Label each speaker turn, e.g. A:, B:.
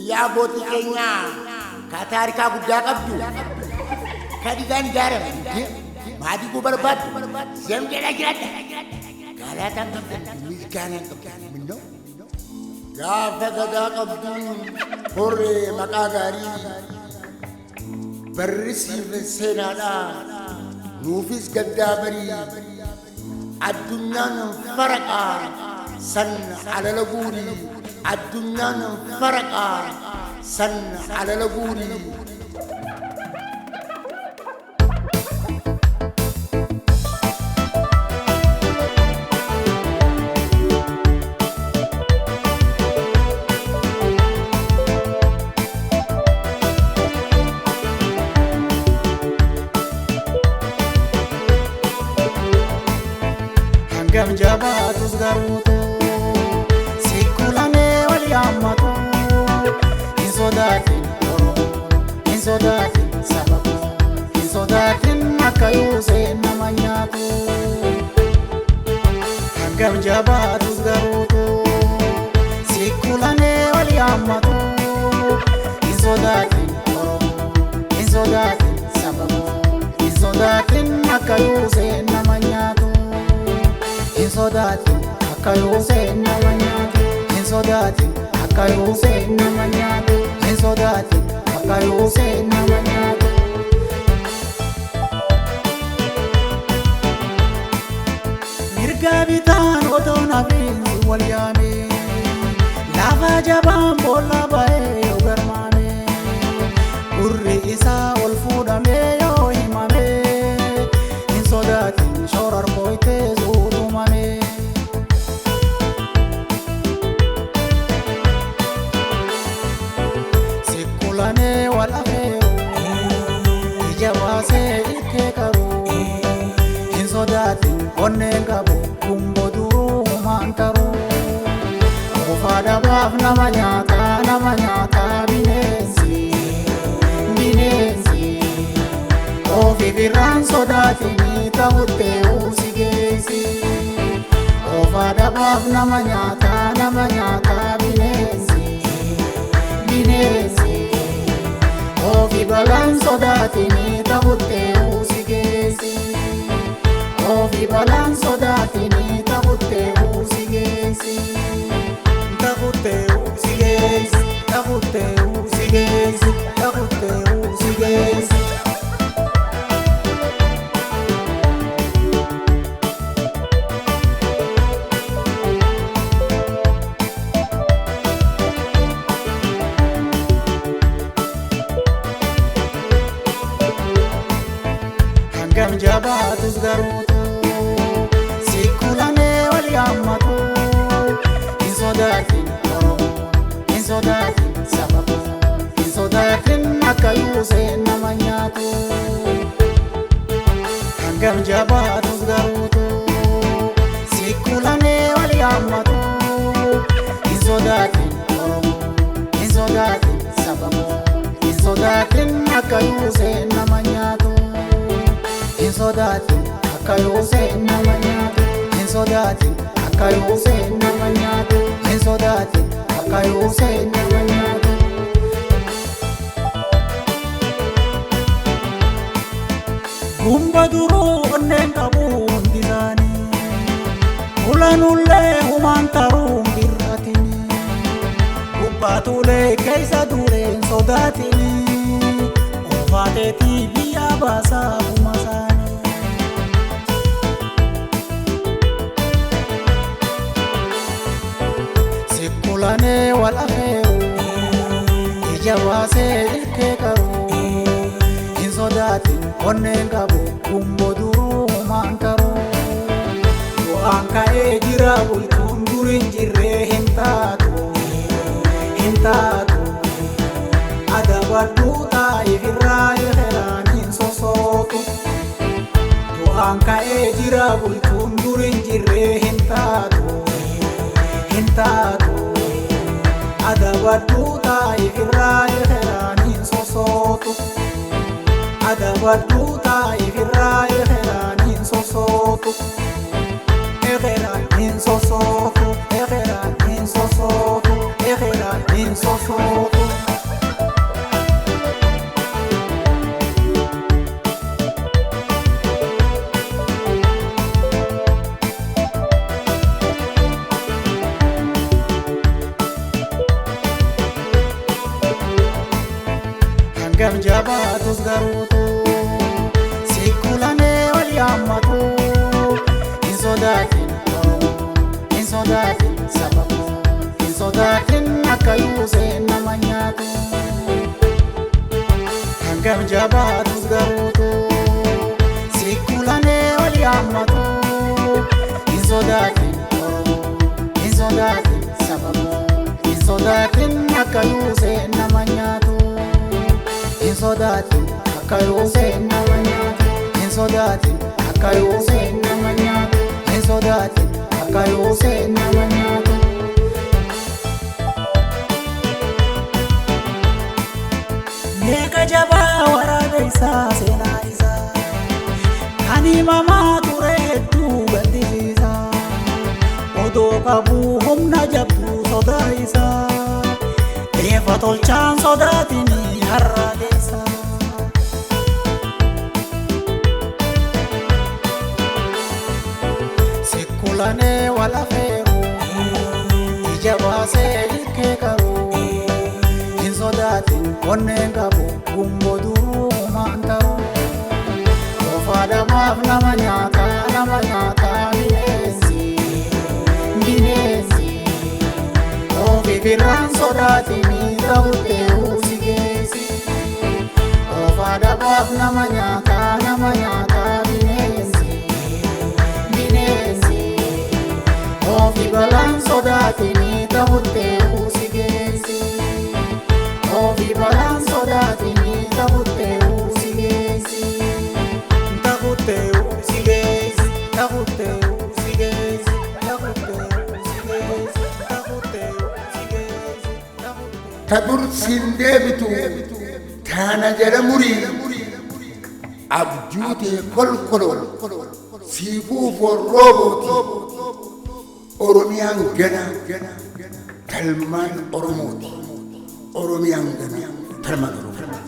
A: Biyya abbootii keenyaa ka taarikaa guddaa qabdu ka dhiigaan ijaaramte maatii koo barbaaddu zam jedha jiraadha. Galaataan qabdan misgaanaan qabdan minnoo. Gaafa gadaa qabduun horree maqaa gaarii barri siif seenaadhaa nuufis gaddaa barii addunyaan faraqaa san alala guurii addunyaan faraqaa san alala guurii.
B: Hangam jabaatus garuutu sikkulamee wal yaammatu hin sodaatin Oromoo hin sodaatin saba koo hin sodaatin akka yuuseen nama nyaatu. Hangam jabaatus garuutu sikkulamee wal yaammatu hin sodaatin Oromoo hin sodaatin saba koo hin sodaatin akka yuuseen nama nyaatu. Hin sodaatin akka yuuseen nama nyaatu. Hin sodaatin akka yuuseen nama nyaatu. Hin sodaatin akka yuuseen nama nyaatu. Mirga bitaan otoo nafiin wal yaame lafa jabaan boolla ba'ee yoo garmaame gurri isaa ol fuudhamee yoo himame hin sodaatin shoror koytee suutumame. Sikkulamee wal afeeru ija baasee ilkee qaru hin sodaatin onneen qabu gumbo duruu humaan taru. Qofaa dhabaaf nama nyaataa nama nyaataa bineensi bineensi ofiif irraan sodaatinii ta'uttee uusi geessi. Qofaa dhabaaf nama nyaataa nama nyaataa bineensi bineensi ofi balaan sodaatinii ta'uttee uusi geessi. Ofi balaan sodaatinii ta'uttee uusi geessi. Ta'uttee uusi geessi. Ta'uttee uusi geessi. Ta'uttee uusi geessi. Hangam jabaatus garuutu sikkulamee wal yaammatu hin sodaatin Oromoo hin sodaatin saba koo hin sodaatin akka yuuseen nama nyaatu. Hangam jabaatus garuutu sikkulamee wal yaammatu hin sodaatin Oromoo hin sodaatin saba koo hin sodaatin akka yuuseen nama nyaatu. Hin sodaatin akka yuuseen nama nyaatu. Hin sodaatin akka yuuseen nama nyaatu. Hin sodaatin akka yuuseen nama nyaatu. Gumba duruu onneen qabu hundi isaanii ulanullee humaan taruun birratini gubbaatuulee keessa dureen sodaatini oofaateetii biyya baasaa kuma isaanii. Sikkulamee wal afeeru ija baasee ilkee qaru hin sodaatin onneen qabu gumbo duruu humaan taru. Bu'aan ka'ee jira bultuun duriin jirree hin taatu hin taatu. Adabadhuu taa'if irraa ekeraan hin sosootu. Bu'aan ka'ee jira bultuun duriin jirree hin taatu hin taatu. Adabadhuu taa'if irraa ekeraan hin sosootu. Adabadhuu taa'if irraa ekeraan hin sosootu. Ekeraan hin sosootu. Ekeraan hin sosootu. Ekeraan hin sosootu. sodaatin Oromoo, hin sodaatin saba koo, hin sodaatin akka yuuseen nama nyaatu. Hangam jabaatus garuutu sikkulanee wal yaammatu. Hin sodaatin Oromoo, hin sodaatin saba koo, hin sodaatin akka yuuseen nama nyaatu. Hin sodaatin akka yuuseen nama nyaatu. Hin sodaatin akka yuuseen nama nyaatu. Hin sodaatin akka yuuseen nama nyaatu. Meeqa jabaa waraaba isaa seenaa isaa kan himamaa ture hedduu gaddisiisaa, odoo qabuu humna jabduu sodaa isaa eefa tolchaan sodaatinii har'a keessa. Sikkulanee wal afeeru ija baasee ilkee qaruu, hin sodaatin onneen qabu gumboo duruumaan ta'u. Qofaadhamaaf nama nyaata nama nyaata bineensi bineensi, ofi biraan sodaatinii ta'uttee si geessi. Qofaadhamaaf nama nyaata nama nyaata bineensi bineensi, ofi balaan sodaatinii ta'uttee si geessi. Ofi balaan sodaatinii ta'uttee si geessi. Ta'uttee si geessi. Ta'uttee si geessi. Ta'uttee si geessi. Ta'uttee si geessi. Ta'uttee.
A: Ta dur siin deebitu taana jala murii, abjuutee kolkolo siifuu forroobooti. Oromiyaan gana talmaan Oromooti. Oromiyaan gana talmaan Oromooti.